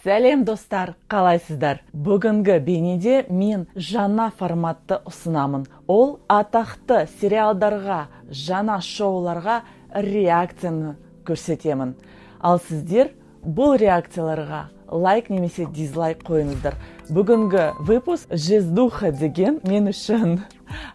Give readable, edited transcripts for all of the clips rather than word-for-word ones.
Сәлем, достар, қалайсыздар? Бүгінгі бейнеде мен жаңа форматты ұсынамын. Ол атақты сериалдарға, жаңа шоуларға реакцияны көрсетемін. Ал сіздер бұл реакцияларға лайк немесе дизлайк қойыңыздар. Бүгінгі выпуск «Жездуха» деген мен үшін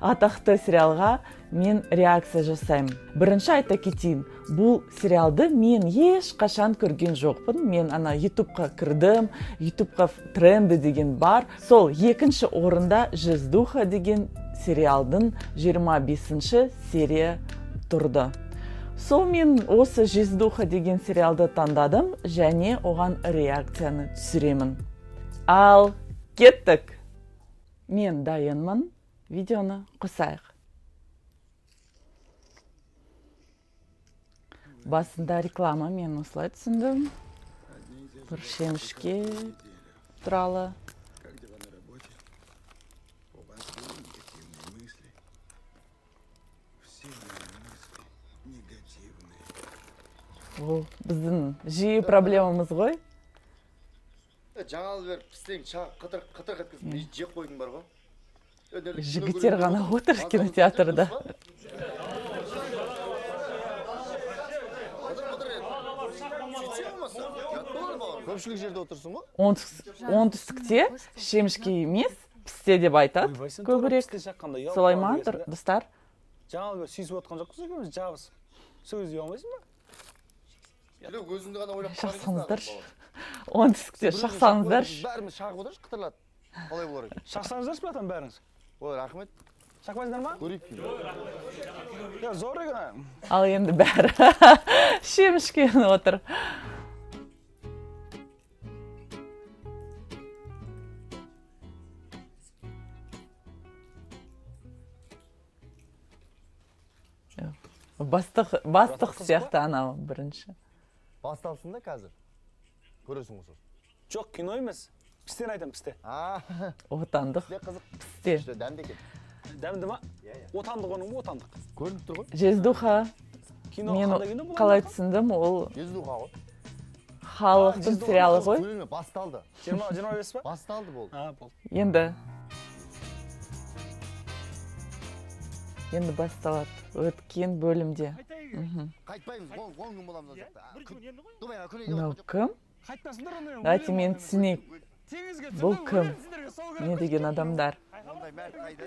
атақты сериалға мен реакция жасаймын. Бірінші айта кетейін, бұл сериалды мен ешқашан көрген жоқпын. Мен ана Ютубқа кірдім, Ютубқа тренды деген бар. Сол екінші орында «Жездуха» деген сериалдың 25 серия тұрды. Сол мен осы «Жездуха» деген сериалды таңдадым және оған реакцияны түсіремін. Ал кеттік! Мен дайынмын, видеоны қосайық. Басында реклама, мен осылай түсіндім. Бір шемішке туралы. Как дела на работе? У вас были негативные мысли? Все мои мысли негативные. Ол біздің жиі проблемамыз ғой. Жаңалы беріп пістең шағып, қытыр қытыр еткізіп жеп қойдың бар ғой. Жігіттер ғана отыр кинотеатрда. Қытыр қытыр сөйтсе болмаса, ұят болады маған. Көпшілік жерде отырсың ғой. Оңтүстікте шемішке емес, пісте деп айтады Ойбай, сен тура көбірек. пісте шаққанда ұялып Солай ма, қалады екенсің да. достар? Жаңалы бері сүйісіп отқан жоқпыз екеуміз жабысып. Сол кезде ұялмайсың ба? Тілеу, өзіңді ғана ойлап қалған екенсің. Шақсаңыздаршы. Оңтүстікте шақсаңыздаршы. Бәріміз шағып отыршы, қытырлатып. Қалай болар екен? Шақсаңыздаршы, братан, бәріңіз. Ой, рахмет. Шақпайсыңдар ма? Көрейік. Я зор екен. Ал енді бәрі шемішкені отыр. Бастық Қызық. сияқты анау бірінші. Басталсын да қазір. Көресің ғой сосын. Жоқ, кино емес. Пістені айтамын, пісте. А, Отандық пісте қызық. пісте. Пісте дәмді екен. Дәмді ма? Отандық оның, отандық. Көрініп тұр ғой. «Жездуха» Кино мен қандай кино бұл? қалай түсіндім, ол Жездуха ғой. халықтың «Жездуха» сериалы ғой. Сөйлеме, басталды. 20-25 па? Басталды, болды. А, болды. Енді басталады өткен бөлімде. Қайтпаймыз, 10 күн боламыз ана жақта. Дубайға күні Мынау кім? Қайтпасыңдар онда. Давайте мен түсінейік. Теңізге Бұл түсірдім, кім? өлемін сендерге, сол керек. Не деген адамдар? Ондай мәрт қайда?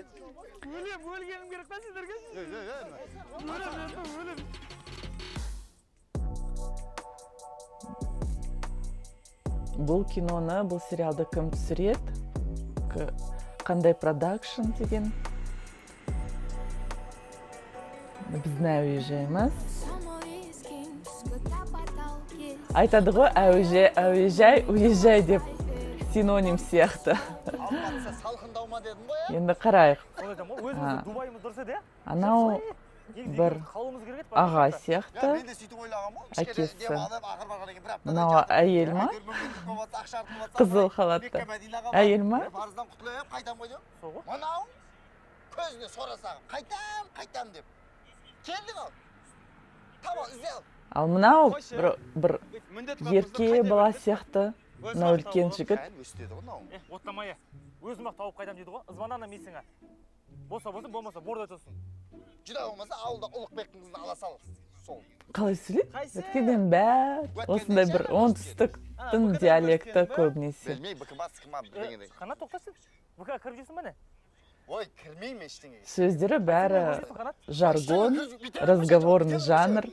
Өлем, өлгенім керек па сендерге? Ей, ей, ей. Өлем, өлем, өлем. Бұл киноны, бұл сериалды кім түсіреді? Қандай продакшн деген? Біздің әуежайымыз. Айтады ғой, әуежай, әуежай, уезжай деп синоним сияқты. Алматыса салқындау ма дедім ғой, иә? Енді қарайық. Солай айтамын ғой. А. Өзіміздің Дубайымыз дұрыс еді, иә. Анау Негізі бір екеуміз қалуымыз керек еді. аға Я, сияқты. мен де сөйтіп ойлағанмын ғой. Кішкене Әкесі. демалып, ақыр барғаннан кейін бір аптадай Мынау жатып, әйел ма? әйтеуір мүмкіндік болып жатса, ақша артылып жатса, Қызыл былай халатты. Мекке, Мәдинаға барып, Әйел ма? бір парыздан құтылайын, қайтамын ғой деп. Сол ғой. Мынау көзіне сора сағып, қайтам, қайтам деп. Келдің ал. Таба, ізде ал. Ал мынау бір ерке бала сияқты. Мынау үлкен жігіт. Кән өстеді ғой мынау. Е, оттамай, е. Өзім ақ тауып қайтамын дейді ғой. Звонда ана миссіңе. Болса болсын, болмаса борда тұрсын. Жүдә болмаса ауылда Ұлықбектің қызын ала сал. Сол. Қалай сөйлейді? Қайсы? Өткеннен бәрі осындай бір оңтүстіктің диалекті көбінесе. Білмей, бк ма, ск ма, бірдеңедей. Қанат, тоқташы. ВК кіріп жүрсің ба, не? Ой, кірмеймін ештеңеге. Сөздері бәрі Жүрсің, Қанат? жаргон, разговорный жанр,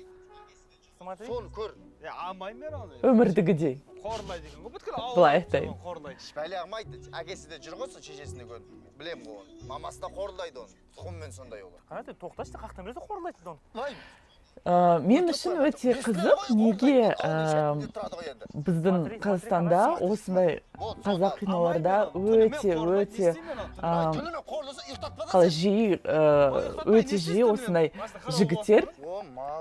Смотри. Соны көр. Е, алмаймын мен оны. өмірдігідей. Қорлайды екен ғой, бүткіл ауыл. Былай айтайын. Қорлайды. Бәле қылмайды. Әкесі де жүр ғой, сол шешесіне көріп. Білемін ғой оны. Мамасы да қорлайды оны. Тұқыммен сондай олар. Қанат, тоқташы, қақтан берсе қорлайды оны. Ой, Мен үшін өте қызық, неге біздің Қазақстанда осындай қазақ киноларда өте өте Түнімен қорласа ұйықтатпады. қалай жиі, өте жиі осындай жігіттер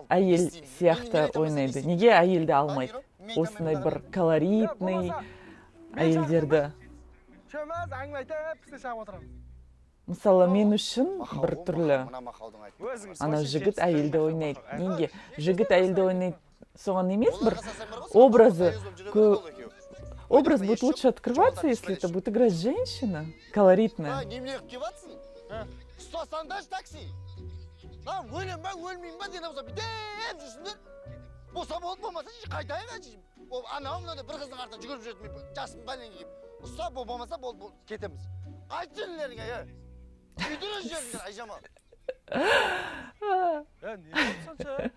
әйел сияқты ойнайды. Неге әйелді алмайды? Осындай бір колоритный әйелдерді. Шөміз әңгіме айтып, пісте шағып отырамыз. Мысалы, мен үшін бір түрлі. Мына мақалдың айтты. Өзіңіз Ана жігіт әйелді ойнайды. Неге жігіт әйелді ойнайды? Соған емес, бір образы. Образ будет лучше открываться, если это будет играть женщина колоритная. Немене қылып келіп ұстасаңдаршы такси. Мына өлем ба, өлмеймін ба деген болса, бүйтіп жүрсіңдер. Болса болды, болмаса қайтайық. Анау мынау бір қыздың артынан жүгіріп жүретін мен жасым бәленге келіп. Ұста, болмаса болды, кетеміз. Айт жерлеріңе, е. Күйдіріп жібердіңдер, Айжамал. Не болды сонша?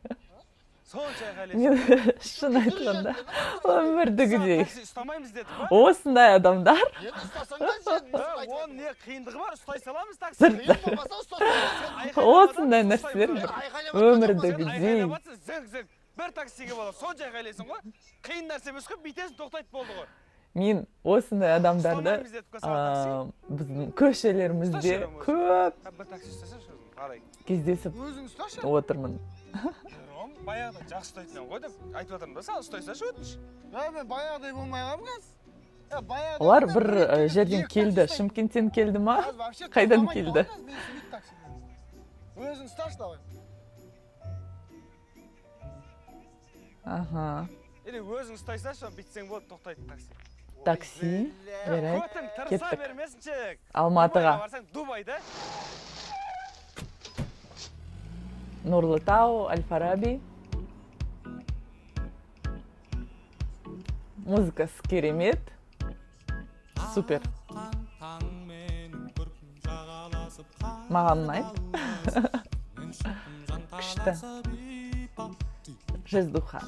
Сонша айқайлайсың. Мен шын айтқанда, өмірдегідей. Такси ұстамаймыз дедік па? Осындай адамдар Енді ұстасаңдар, Оның не қиындығы бар, ұстай саламыз такси. Қиын болмаса ұстасаңдар. Осындай нәрселер өмірдегідей. Зың-зың. Бір таксиге болады, сонша айқайлайсың ғой. Қиын нәрсе емес қой, бүйтесің, тоқтайды болды ғой. Мен осындай адамдарды Ұстамаймыз дедік қой саған такси. біздің көшелерімізде көп бір такси ұстасаңшы өзің, қарай. кездесіп Өзің ұсташы. отырмын. Ром, баяғыда жақсы ұстайтын едім ғой деп айтып жатырмын да, саған ұстай салшы өтініш. Мен баяғыдай болмай қалғанмын қазір. Олар бір жерден келді, Шымкенттен келді ма? Қайдан келді? Өзің ұсташы давай. Аха. Или өзің ұстай салшы, бүйтсең болды, тоқтайды такси. Такси, жарайды. Көтің тырыса Кеттік. бермесінші. Алматыға. Дубайға барсаң, Дубайда. Нұрлы тау, Аль-Фараби. Музыкасы керемет. Супер. Маған ұнайды. Күшті. Жездуха.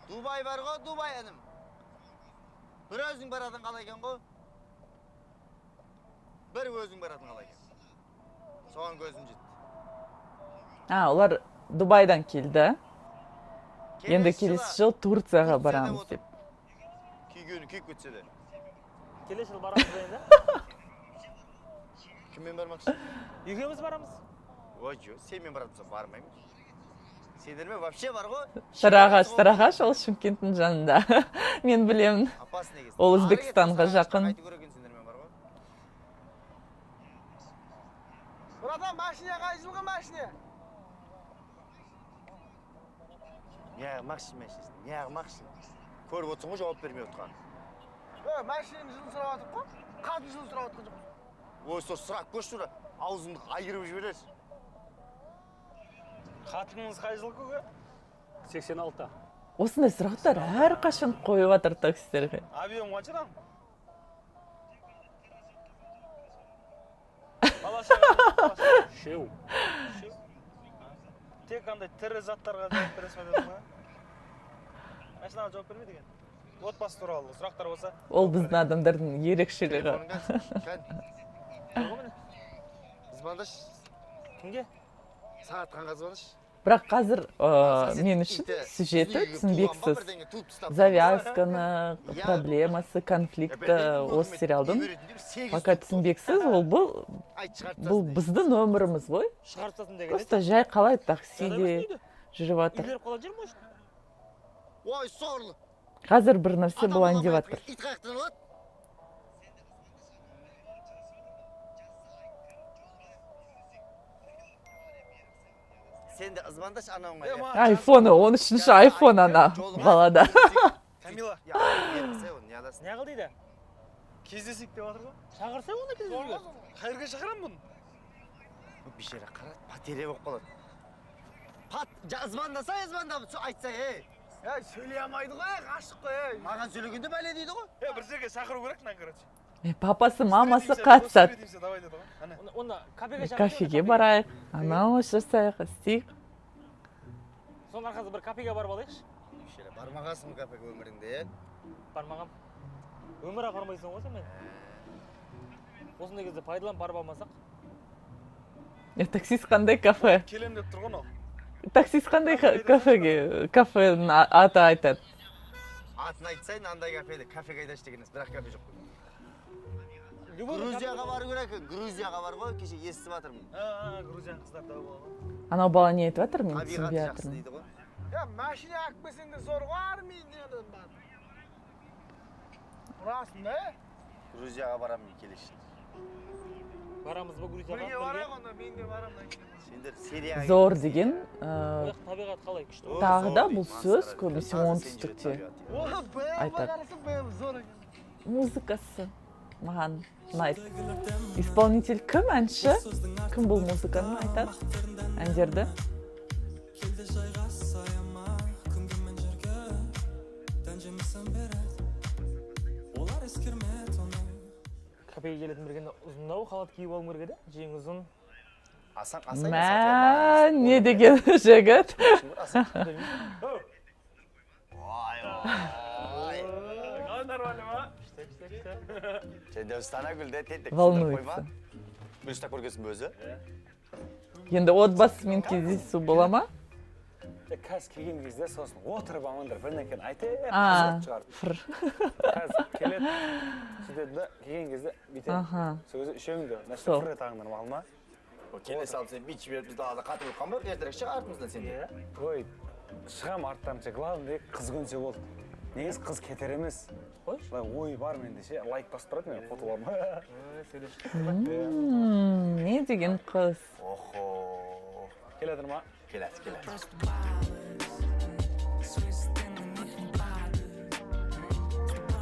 Дубай бар ғой, Дубай інім. Бір өзің баратын қала екен ғой. Бір өзің баратын қала екен. Соған көзім жетті. Олар Дубайдан келді. Енді келесі жыл Турцияға барамыз деп. Күйгені күйіп кетсе де. Келесі жыл барамыз ба енді? Кіммен бармақшы? Екеуміз барамыз. Ой, жоқ, сенімен баратын болсам бармаймын. Сендермен вообще бар ғой. Сарыағаш, Сарыағаш ол Шымкенттің жанында. Мен білемін. Опасный екенсің. Ол Өзбекстанға жақын. Қайту керек екен сендермен бар ғой. Братан, машина қай жылғы машина? Неғылмақшы машинасын, неғылмақшы. Көріп отырсың ғой жауап бермей отырған. Машинаның жылын сұрап жатырмық қой. Қатын жылын сұрап жатқан жоқпыз. Ой, сол сұрап көрші тура, аузыңды айырып жібересің. Қатыныңыз қай жылғы көке? 86. Осындай сұрақтар әрқашан қойып жатыр таксистерге. Объем қаншадан? Бала шаға. Үшеу. Тек андай тірі заттарға жауап бересің ба дедім ба? Машинаға жауап бермейді екен. Отбасы туралы сұрақтар болса. Ол біздің адамдардың ерекшелігі. Телефоның кән. Звондашы. Кімге? Сағат қанға звондашы. Бірақ қазір мен үшін сюжеті түсінбексіз. Завязканы, проблемасы, конфликті осы сериалдың пока түсінбексіз. Ол бұл біздің өміріміз ғой. Шығарып тастасын деген. Просто жай қалай таксиде жүріп жатыр. Үйлер қалған жер ме? Ой, сорлы. Қазір бір нәрсе болайын деп жатыр. Ит қаяқтан алады? Сен де ызбандашы анауыңа. Айфоны, 13-ші айфон ана балада. Камила. Не қыл дейді? Кездесейік деп жатыр ғой. Шақырса оны кездесуге. Қайерге шақырамын бұны? Бейшара қара, потеря болып қалады. Пат, звондаса, звондап, айтса, ей. Сөйлей алмайды ғой, ғашық қой. Маған сөйлегенде бәле дейді ғой. Бір жерге шақыру керек мынаны, короче. Папасы, мамасы қатысады. Встретимся, давай деді ғой. Ана. Онда кафеге шақырсай. Кафеге барайық, анау жасайық, істейік. Соның арқасында бір кафеге барып алайықшы. Бейшара, бармағансың ғой кафеге өміріңде, е? Бармағам. Өмір апармайсың ғой сен мені. Осындай кезде пайдаланып барып алмасақ. Таксист қандай кафе? Келем деп тұр ғой анау. Таксист қандай кафеге? Кафенің аты айтады. Атын айтсайын, андай кафеде, кафеге айдашы деген емес, бірақ кафе жоқ қой. Грузияға бару керек екен, Грузияға бар ғой, кеше естіп жатырмын. Грузияның қыздары тауып алған. Анау бала не айтып жатыр, мен Табиғаты түсінбей жақсы жатырмын. дейді ғой. Машина алып келсең де зор ғой, Армениядан бар. Ұрасың да, Грузияға барамын мен келесі жылы. Барамыз ба Грузияға? Бірге барайық онда, мен де барамын. Сендер серияға Зор деген Ол жақ табиғат қалай, күшті ғой. Тағы да Зор бұл дейді, сөз масқара. көбінесе Таза сен оңтүстікте жүретін табиғат дейді. О, айтады. қарасам, БМ зор екен. Музыкасы маған ұнайды. Исполнитель кім, әнші кім, бұл музыканы айтады, әндерді? Келді жайғас аяма күнге мен жерге дән жемісін береді олар ескермеді оны. Кафеге келетін біргенде ұзындау халат киіп алуым керек еді, жеңі ұзын. Асан, Асан Мә, не деген жігіт! Ой, ой. Қалай, нормально ма? Күшті, күшті, күшті. Сен Дәуістана гүлді тентек. Волнуется. Гүл ұстап көргенсің бе өзі? Енді отбасымен кездесу бола ма? Қазір келген кезде сосын отырып амандар бірдеңені айтып А, қызық шығарып фр. Қазір келеді, сөйтеді да, келген кезде бүйтеді. Сол кезде үшеуің де мына Сол. фр тағыңдар, мақұл ма? Келе салып сен бүйтіп жіберіп, біз далада қатып отқан ба, ертерек шық артымыздан сен де. Ой, шығамын арттарынша, главный қыз көнсе болды. Негізі қыз кетер емес. Қойшы. Былай ой бар менде ше, лайк басып тұрады менің фотоларыма. Сөйлесіп. Не деген қыз! Охо. Келе жатыр ма? Келеді, келеді. Просто балуюсь, с высоты на них не падаю. С тобой на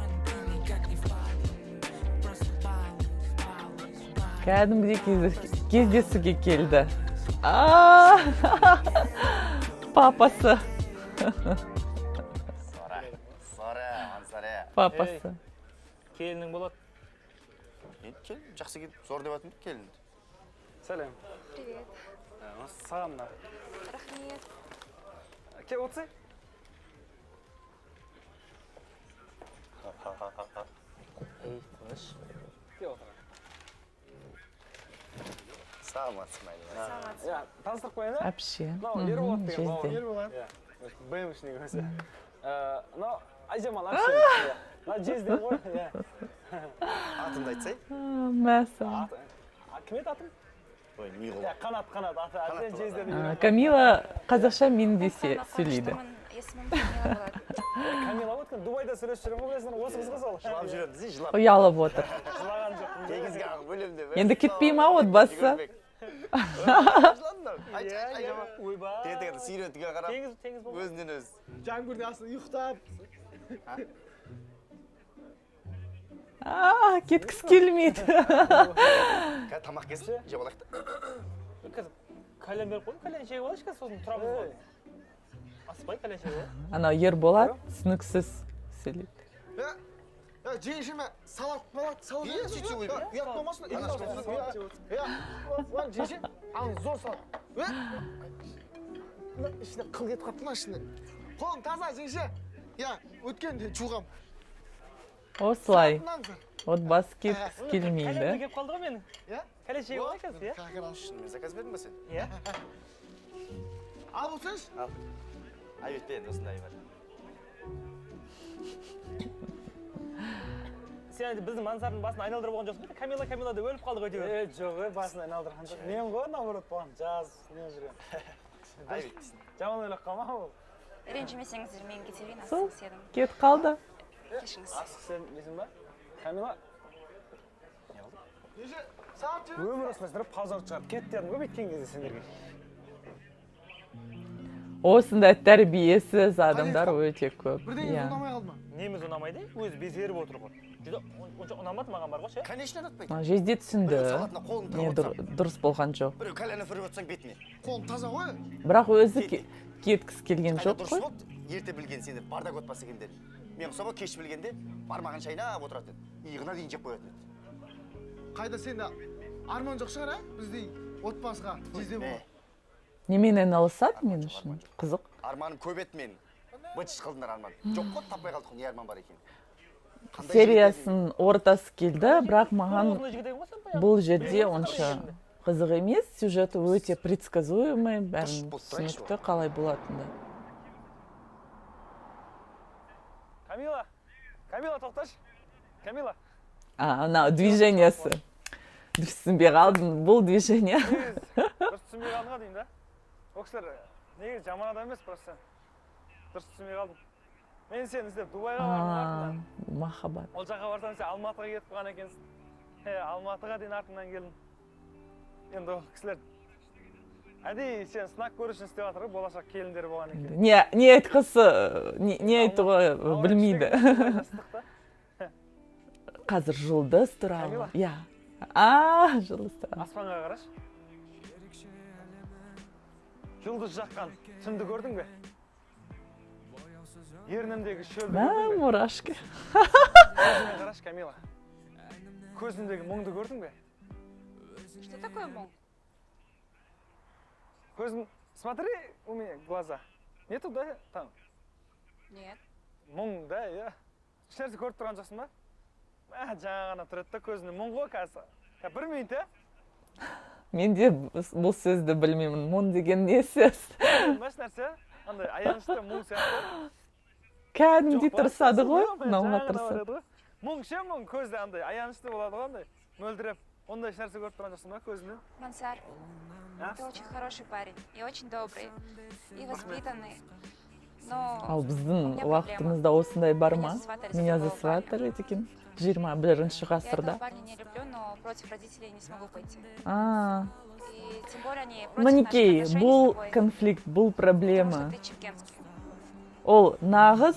никак не впаду. Просто балуюсь, балуюсь, балуюсь. Кәдімгідей кездесуге келді. А, папасы! Сора. Сора, Мансара. Папасы! Келінің болады. Енді келін жақсы келіп, зор деп жатырмын келін. Сәлем. Привет. Саған мына. Рахмет. Кел, отырсай. Ей, тыныш. Кел, отыр. Саламатсың ба? Саламатсыз. Иә, таныстырып қояйын, иә. Әпше. Мынау Ерболат деген бауырым. Жезде. Ерболат. Иә, БМшник өзі. Мынау Айжамал әпшем. Иә. Мынау жездем ғой, иә. Атымды айтсай. Мәссаған! Кім еді атың? Ой, ми Иә, Қанат, Қанат аты. Әбден Қанат. жездем. Камила қазақша мен десе Қуаныштымын. сөйлейді. Есімім Камила болады. Камила ғой, өткен Дубайда сөйлесіп жүрген ғой, білесіңдер, осы қыз ғой сол. Жылап жүреді десе, жылап. Ұялып отыр. Жылаған жоқпын. Теңізге ағып өлемін деп. Енді кетпей ма отбасы? Жыладым. Айт, Айжамал. Ойбай. Тентек сүйретіге қарап, Теңіз, теңіз болды. өзінен өзі. Жәңгірдің астында ұйықтап. А, кеткісі келмейді. Қазір тамақ келсін, жеп алайық та. Қазір кальян беріп қойдым, кальян шегіп алайыншы қазір, сосын тұрамыз ғой. Асықпай, кальян шегіп алайық. Анау Ерболат түсініксіз сөйлейді. Е, е, жеңешеме салат болады, салат. Иә, сөйтсе ғой. Ұят болмасын, ұят болмасын. Иә, мына жеңеше, ана зор салат. Е, мына ішіне қыл кетіп қалыпты, мына ішіне. Қолым таза, жеңеше. Иә, өткенде жуғам. Осылай Мынаны. отбасы кеткісі Кальян келмейді. келіп қалды ғой менің. Иә? Кальян шегіп алайық қазір, иә? Как раз. Шынымен заказ бердің ба сен? Иә. Алып отырсайшы. Айып етпе енді, осындай бар. Сен енді біздің Мансардың басын айналдырып болған жоқсың ба? Камила, Камила деп өліп қалдық әйтеуір. Е, жоқ, е, басын айналдырған жоқ. Мен ғой, наоборот, бұған жаз, не жүрген. Айып етпесін. Жаман ойлап қалма ол. Ренжімесеңіздер, мен кете берейін, Сол. асығыс едім. Кетіп қалды. Кешіріңіз. Асық сен несің ба? Камила, Жеңеше, салат жеп. өмір осылай тұрып позор шығарып кет дедім ғой бүйткен кезде сендерге. Осындай тәрбиесіз адамдар өте көп. Бірдеңе Иә. ұнамай қалды ма? Неміз ұнамайды, өзі безеріп отыр ғой. Жүдә онша ұнамады маған бар ғой ше. Конечно, ұнатпайды. Мына жезде түсінді. Біреу салатына қолын Не тығып отырсаң, дұрыс болған жоқ. біреу кальяны бүріп отырсаң бетіне. Қолым таза ғой. Бірақ өзі кеткісі келген Қайда жоқ дұрыс қой. болды, ерте білген сендер бардак отбасы екендер. Мен ұқсап кеш білгенде бармағын шайнап отыратын еді. Иығына дейін жеп қоятын еді. Қайда, сенде арман жоқ шығар, ә? Біздей отбасыға жезде Мә, болған. Немен айналысады, мен үшін қызық. Арманым көп еді менің. Быт-шыт қылдыңдар арман. Жоқ қой, таппай қалдық қой, не арман бар екен. Қандай жігіт едің? Сериясының ортасы келді, бірақ маған Осындай жігіт екен ғой сен баяғы. бұл жерде онша қызық емес. Сюжеті өте предсказуемый, бәрін болып тұрайықшы. түсінікті қалай болатыны. Камила, Камила, тоқташы. Камила. А, анау движениесі, түсінбей қалдым бұл движение. Негізі дұрыс түсінбей қалдың ғой деймін да. Ол кісілер негізі жаман адам емес, просто сен дұрыс түсінбей қалдың. Мен сені іздеп Дубайға бардым А, артынан. махаббат. Ол жаққа барсам, сен Алматыға кетіп қалған екенсің. Е, Алматыға дейін артыңнан келдім. Енді ол кісілер әдейі сені сынап көру үшін істеп жатыр ғой, болашақ келіндері болған екен. Не айтқысы, не айтуға білмейді. Қазір жұлдыз туралы. Камила? Иә. А, жұлдыз туралы. Аспанға қарашы. Жұлдыз жаққан түнді көрдің бе? Ернімдегі шөлді Мә, көрдің бе? мурашки. Көзіме қарашы, Камила. Көзімдегі мұңды көрдің бе? Что такое мұң? Көзім, смотри, у меня глаза. Нету, да, там? Нет. Мұң, да, иә. Ешнәрсе көріп тұрған жоқсың ба? Мә, жаңа ғана тұр еді да, көзінде мұң ғой қазір. Ка, бір минут, иә? Мен де бұл сөзді білмеймін. Мұң деген не сөз? Еш нәрсе, андай аянышты мұң сияқты. Кәдімгідей Жоқ па? тырысады ғой, Жоқ, мынауға жаңа ғана бар тырысады. еді ғой. Мұң ше, мұң көзде андай аянышты болады ғой, андай мөлдіреп. Ондай ешнәрсе көріп тұрған жоқсың ба көзіңнен? Мансар, А? ты очень хороший парень и очень добрый, и воспитанный. Но Ал у біздің меня уақытымызда осындай бар Меня ма? засватали за Меня другого засватали деген 21-ші Я этого ғасырда. парня не люблю, но против родителей не смогу пойти. А, И тем более они против наших мінекей, отношений с бұл тобой, конфликт, бұл потому что проблема. ты чимкентский. Ол нағыз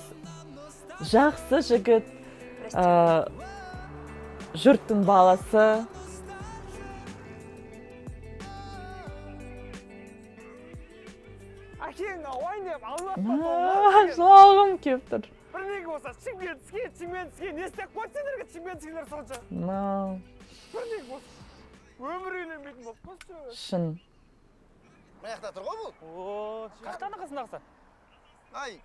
жақсы жігіт, Прости. Жұрттың баласы. Әкең ойнап аллах. Мә, жылағым келіп тұр. Бірдеңе болса шымкентский, шымкентский не істеп қойды сендерге шымкентскийлер сонша? Мынау Бірдеңе болса өмір үйленбейтін болып қойшы. Шын. Мына жақта тұр ғой бұл. О, қаяқтан қасындағысы? Ай,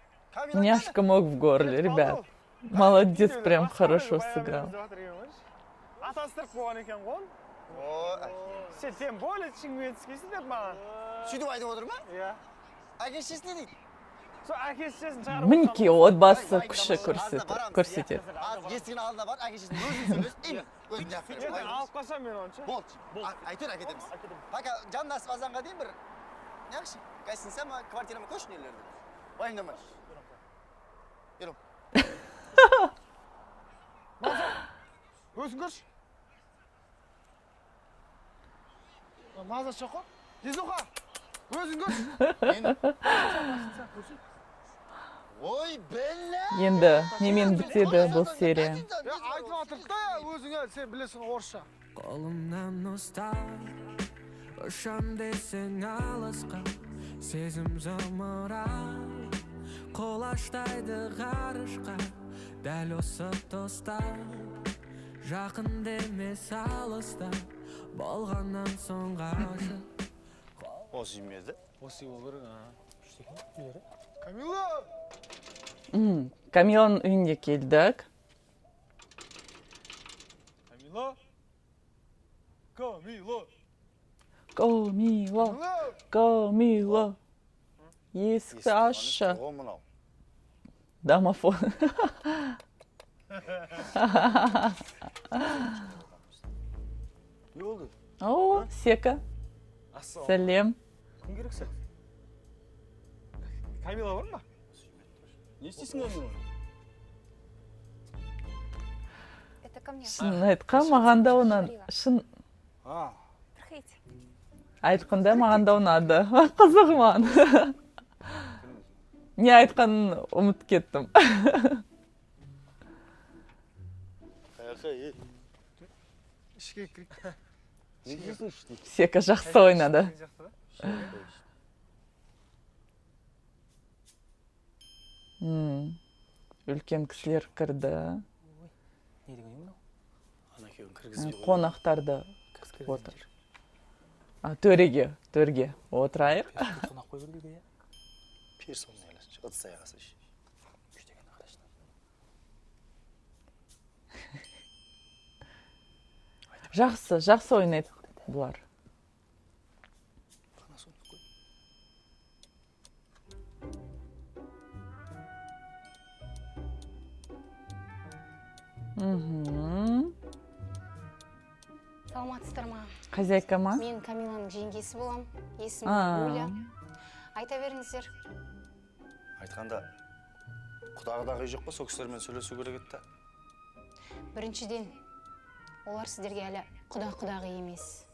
У меня аж комок в горле, ребят. Молодец, прям хорошо сыграл. Атастырып қойған екен ғой оны. О, Сен тем более шымкентскийсің деп маған. сөйтіп айтып отыр ма? Иә. Әке шешесі не дейді? Сол әке шешесін шығарып. Мінекей, отбасы Ай, күші уайымдама, алдына барамыз, көрсетеді. Аз есігінің алдына барып, әке шешесін өзің сөйлес, именно өзің жағып Ертең бер. алып қашамын мен оны ше. Болды. Әйтеуір әкетеміз. Пока жандасып азанға дейін бір неғышы, гостиница ма, квартира ма, көш нелерді. Уайымдама. Ером. Өзің көрші. Мазасы жоқ қой. Жезуха, өзің көрші. Нені? Ой, бля! Енді немен бітеді бұл серия? Я айтып жатырмын да, өзіңе, сен білесің орысша. Қолымнан ұстап, ұшам десең алысқа, сезім зымырап құлаштайды ғарышқа. Дәл осы тұста жақын емес, алыста болғаннан соң ғашық. Осы үй ме еді? Осы үй болу керек, а. Камила! Камиланың үйіне келдік. Камила! Камила! Камила, Камила. Есікті ашшы. Ғой мынау. Домофон. Не болды? О, Сека. Сәлем. Кім керек сен? Камила бар ма? Не істейсің, Камила? Это ко мне. Шынын айтқан маған да ұнады. Шын А, Проходите. айтқанда маған да ұнады. Қызық маған. Не айтқанын ұмытып кеттім. Қаяққа, ей. Ішке кірейік. Не істейсің іште? Сека жақсы ойнады. Деген сияқты да. Үлкен кісілер кірді. Не деген үй мынау? Ана екеуін кіргізбей қойды. Қонақтарды Кіргізбей отыр. А, төреге, төрге отырайық. Қонақ қою керек үйге, иә? Персонный ойлашы, ыдыс аяқ асайшы. Үш дегенді қарашы. Жақсы, жақсы ойнайды бұлар. Қана соны қой. Саламатсыздар ма? Хозяйка ма? Мен Камиланың жеңгесі болам. Есімім А. Гуля. Айта беріңіздер. Айтқанда, құда құдағи жоқ па, сол кісілермен сөйлесу керек еді да. Біріншіден, олар сіздерге әлі құда құдағи емес.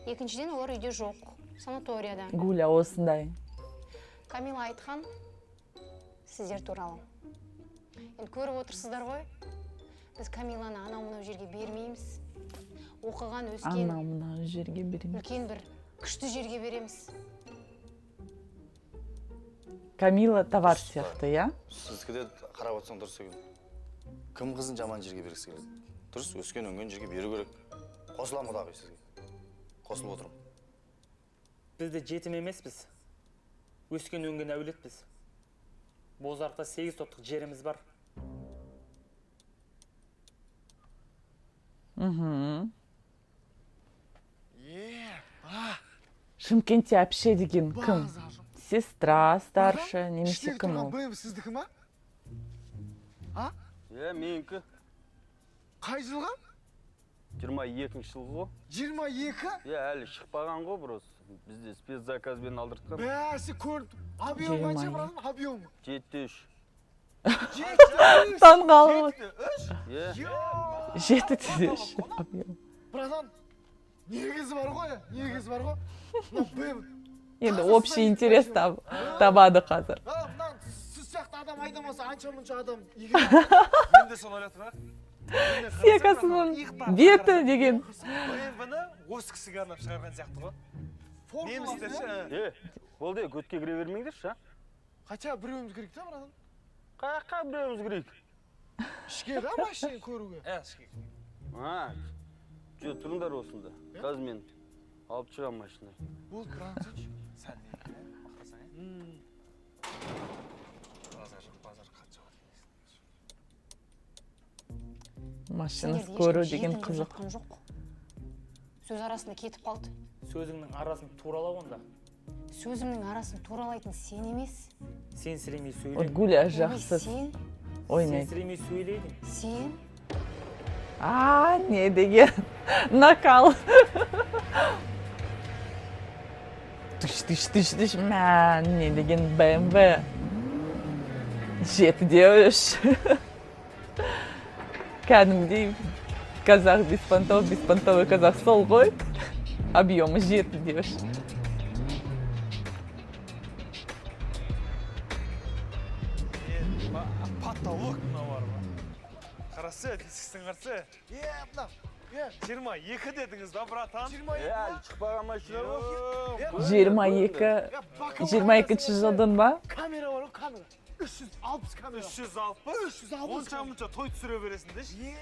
Екіншіден, олар үйде жоқ, санаторияда. Гуля осындай. Камила айтқан сіздер туралы. Енді көріп отырсыздар ғой, біз Камиланы анау мынау жерге бермейміз. Оқыған, өскен, Анау мынау жерге береміз. үлкен бір күшті жерге береміз. Камила товар сияқты, иә? Сіздікі де қарап отырсаң, дұрыс екен. Кім қызын жаман жерге бергісі келеді? Дұрыс, өскен өнген жерге беру керек. Қосыламын, құдағи, сізге қосылып отырмын. Біз де жетім емеспіз. Өскен өнген әулетпіз. Бозарықта 8 соттық жеріміз бар. Е, а. Шымкентте әпше деген кім? Базар жоқ. Сестра старшая немесе Іштегі кім тұрған ол? БМВ сіздікі ма? А? Иә, менікі. Қай жылғы? 22-жылғы ғой. 22? Иә, әлі шықпаған ғой, просто бізде спецзаказбен алдыртқан. Бәсе, көрініп тұр. Объем қанша, 22. братан, объем? 7,3. 7,3? Таңғалып. 7,3? Иә. 7,3 объем. Братан, негізі бар ғой, негізі бар ғой, мына БМВ. Енді общий интерес табады қазір. А, мына сіз сияқты адам айдамаса, анша мұнша адам. Мен де соны ойлап тұрмын. Секасының беті деген. БМВ-ні осы кісіге арнап шығарған сияқты ғой немістер ше. Е, болды, көтке кіре бермеңдерші, а. Хотя біреуіміз керек та, братан. Қаяққа біреуіміз кірейік? Ішке да, машинаны көруге. Ә, ішке. А, жоқ, тұрыңдар осында, қазір мен алып шығамын машина. Болды, братан, сенші. Сән не мақтасаң, иә, базар жоқ, базар қатты жоқ. Машинасы Сендерді көру ешкім деген жетім деп қызық. жатқан жоқ. Сөз арасында кетіп қалды. Сөзіңнің арасын турала онда. Сөзімнің арасын туралайтын сен емес. Сенсіремей Вот сөйле. Гуля Ой, жақсы сен. ойнайды. Сенсіремей сөйлейді. Сен. А, не деген накал! Тыш, тыш, тыш, тыш! Мә, не деген БМВ! 7,3! Кәдімгідей казах беспонтов, беспонтовый казах сол ғой. Объемы 7,3. Е, потолок мынау бар ма? Қарасы, дискісін қарасы. Е, мына, е. 22 дедіңіз ба, братан? 22. Е, әлі шықпаған машина ғой. 22, 22-жылдың ба? Камера бар ғой, камера, 360 камера. 360? 360. Онша мұнша той түсіре бересің деші. Е.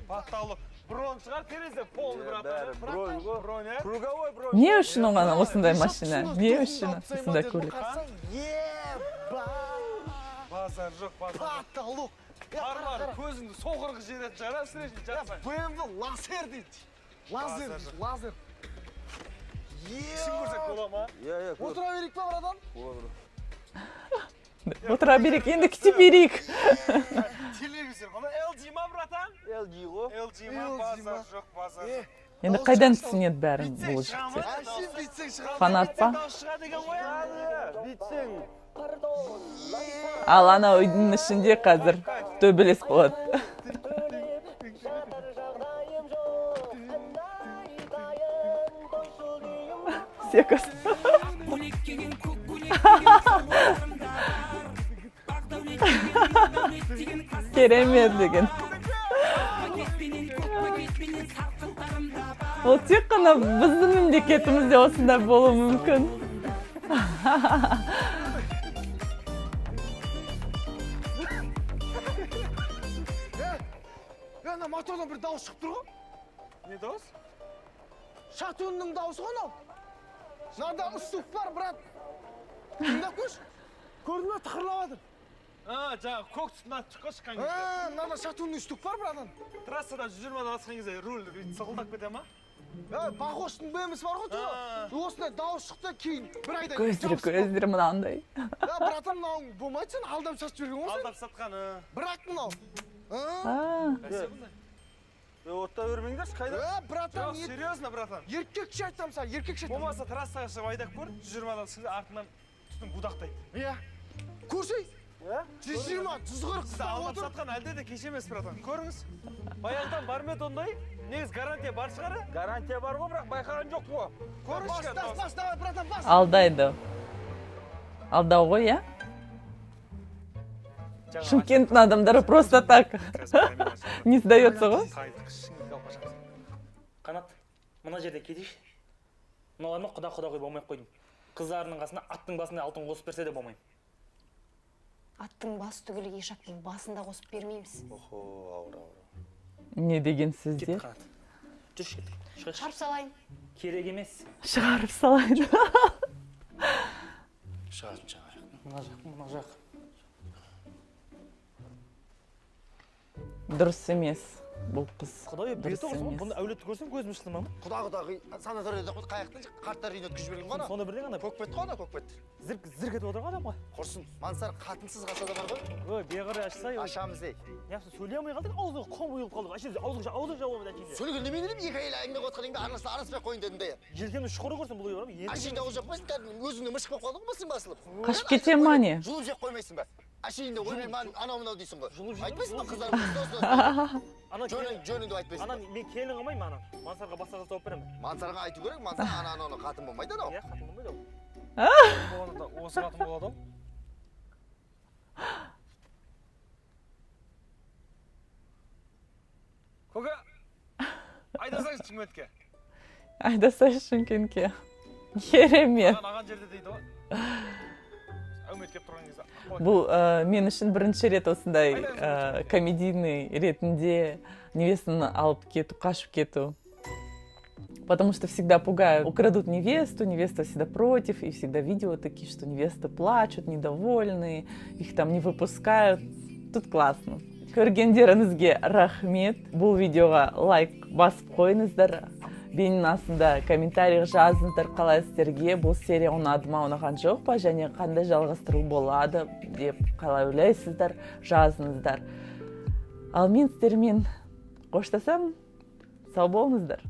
Потолок бронь шығар, терезе полный, Е, братан. Бәрі бронь ғой. Бронь, иә. Круговой бронь. Не үшін оған осындай машина? Не үшін осындай көлік? Еба! Базар жоқ, базар жоқ. Потолок. Бар, бар, көзіңді соқыр қылып жіберетін шығар, встречный жатсаң. БМВ лазер дейді, лазер. Базар жоқ. Лазер. Ішін көрсек бола ма? Иә, көр. Отыра берейік па, братан? Бола береді. Отыра берейік, енді күте берейік. Телевизор ғой, LG ма, братан? LG ғой. LG ма? LG ма? Базар жоқ, базар Е, жоқ. Енді қайдан түсінеді бәрін бұл жігіттер? Әшейін бүйтсең, шығады. Фанат па? Дауыс шығады екен ғой, иә? Бүйтсең. Ал ана үйдің ішінде қазір төбелес болады. Секас. Көйлек киген, көк көйлек киген сұлуларым да бар. Ақ дәулет деген, дәулет деген. Керемет деген. Пакетпенен, көк пакетпенен сарқыттарым да бар. Ол тек қана біздің мемлекетімізде осындай болуы мүмкін. Е, ана мотордан бір дауыс шығып тұр ғой. Не дауыс? Шатунның дауысы ғой мынау. Мынада үстік бар, брат, тыңдап көрші. Көрдің бе, тықырлап жатыр. А, жаңағы көк түтін атып шыққан шыққан кезде. Е, мынада шатунның үстік бар, братан. Трассада 120-дан асқан кезде руль бүйтіп сықылдап кете ма? Е, Бақоштың БМВ бар ғой тура осындай дауыс шықты, кейін бір айдан Көздері, жабысып қалды. көздері мынандай. Е, братан, мынауың болмайды, сен алдап сатып жіберген ғой сен. Алдап сатқан, а. Бірақ мынау. А, Е, отта бермеңдерші, қайда? Е, братан. Жоқ, серьезно, братан. Еркекше айтамын саған, еркекше айтамын. Болмаса трассаға шығып айдап көр, 120-дан асқан кезде артынан түтін будақтайды. Иә, көрсей. 120, 140 Сізді алдап сатқан әлде де кеш емес, братан. Көріңіз. Баяғыдан бар ма еді ондай? Негізі гарантия бар шығар, ә? Гарантия бар ғой, бірақ байқаған жоқ қой. Көріңізші. Бас, бас, давай, братан, бас. Алдайды. Алдау ғой, иә? Шымкенттің адамдары просто так не сдается ғой. Қанат, мына жерде кетейікші. Мыналармен құда құдағи болмай ақ қойдым. Қыздарының қасына аттың басындай алтын қосып берсе де болмаймын. Аттың басы түгілі ешактың басын да қосып бермейміз. Охо, ауыр, ауыр. Не деген сөздер? Кеттік, Қанат. Жүрші, кеттік. Шығайықшы. Шығарып салайын. Керек емес. Шығарып салайын. Шығатын жаңа. Мына жақ, мына жақ. Дұрыс емес бұл қыз. Құдай, Дұрыс беті құрсын, емес. бұны әулетті көрсем көзім шытына ма? Құда құдағи санаторийда қой, қаяқтан қарттар үйіне өткізіп жіберген ғой ана. Сонда бірдеңе ана Көкбет қой ана, көкбет. Зірк зірк етіп отыр ғой адамға. Құрсын, Мансар қатынсыз қалса да бар ғой. Ой, бері қарай ашса, ой, Ашамыз ей. Неғып сөйлей алмай қалдың, аузыңа қом құйылып қалды. Әшейін аузың аузың жауып алмайды әшейін. Сөйлеген немен едім, екі әйел әңгіме қылып отқан араласа араласпай қойын дедім де. Желкемді шұқыры көрсем бұл үй бар ма? Енді Әшейін ауыз жаппайсың, кәдімгі өзіңді мышық болып қалдың ғой, мысың басылып. Қашып кете ма не? Жұлып жеп қоймайсың ба? Әшейінде ойбай маған анау мынау дейсің ғой. Жұлып жеп- Айтпайсың ба жұлып қыздар осылай ана жөнің жөнің деп айтпайсың Ана ба? мен келін қылмаймын ана. Мансарға басқа қыз тауып беремін. Мансарға айту керек, Мансар ана анау анау қатын болмайды анау. Иә, қатын болмайды ол. Болғанда да осы қатын болады ол. Көке, айдасаңыз Шымкентке. Айдасай Шымкентке. Керемет. Аған аған жерде дейді ғой. Әумет келіп тұрған кезде. Бұл мен үшін бірінші рет осындай комедийный ретінде невестаны алып кету, қашып кету. Потому что всегда пугают. Украдут невесту, невеста всегда против, и всегда видео такие, что невесты плачут, недовольные, их там не выпускают. Тут классно. Көргендеріңізге рахмет. Бұл видеоға лайк басып қойыңыздар. Бейненің астында комментарий жазыңыздар, қалай сіздерге бұл серия ұнады ма, ұнаған жоқ па, және қандай жалғастыру болады деп қалай ойлайсыздар, жазыңыздар. Ал мен сіздермен қоштасамын. Сау болыңыздар.